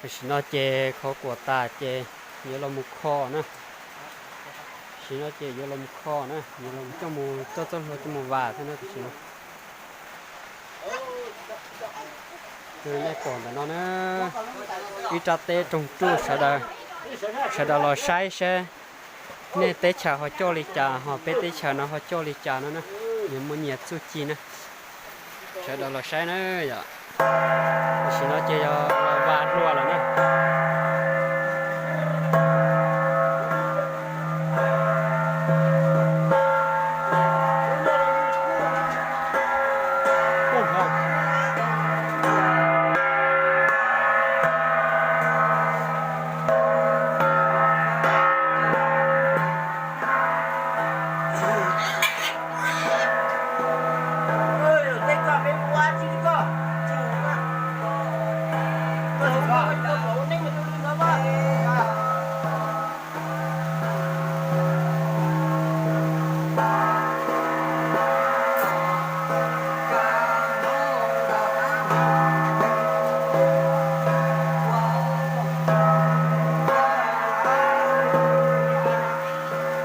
Tam sim no ces khov kuam tas ces yuav los mus kho na. Tam sim no ces yuav los mus kho na, yuav los coj mus coj txoj hlua coj mus vas thiab na tam sim no. Nej pom ntawm no na, ib rab teb roog ruj sawv daws, sawv daws los saib saib nej teb chaws ho coj li cas ho peb teb chaws no ho coj li cas no na, yuav muaj nyias txuj ci na. Sawv daws los saib na yom. Tam sim no ces yog los vas hlua lawm na.